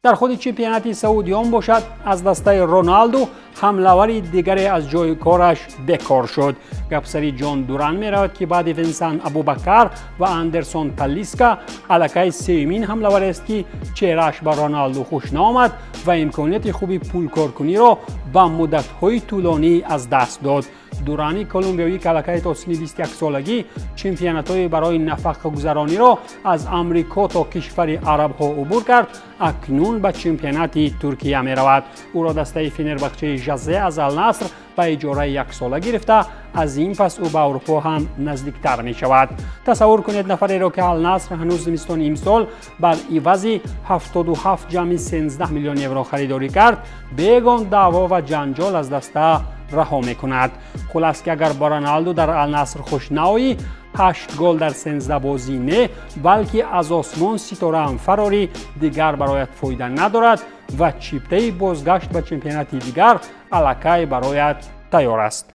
Дар худи чемпионати Саудиён бошад, аз дастаи Роналду ҳамлавари дигаре аз ҷои кораш бекор шуд. Гапсари Ҷон Дуран меравад, ки баъди Винсан Абубакар ва Андерсон Талиска аллакай сеюмин ҳамлаварест, ки чеҳрааш ба Роналду хуш наомад ва имконияти хуби пулкоркуниро ба муддатҳои тӯлонӣ аз даст дод. Дурани колумбиявӣ, ки аллакай то синни 21 солагӣ чемпионатҳои барои нафақагузарониро аз Амрико то кишвари арабҳо убур кард, акнун ба чемпионати Туркия меравад. Ӯро дастаи Фенербахчаи Жазе аз Алнаср ба иҷораи яксола гирифта. Аз ин пас ӯ ба Аврупо ҳам наздиктар мешавад. Тасаввур кунед нафареро, ки Алнаср ҳанӯз зимистони имсол бар ивази 77 ҷамъи 13 миллион евро харидорӣ кард, бегон даъво ва ҷанҷол аз даста раҳо мекунад. Хулас, ки агар ба Роналду дар Алнаср хуш наоӣ, ҳашт гол дар 13 бозӣ не, балки аз осмон ситораам фарорӣ, дигар бароят фоида надорад ва чиптаи бозгашт ба чемпионати дигар аллакай бароят тайёр аст.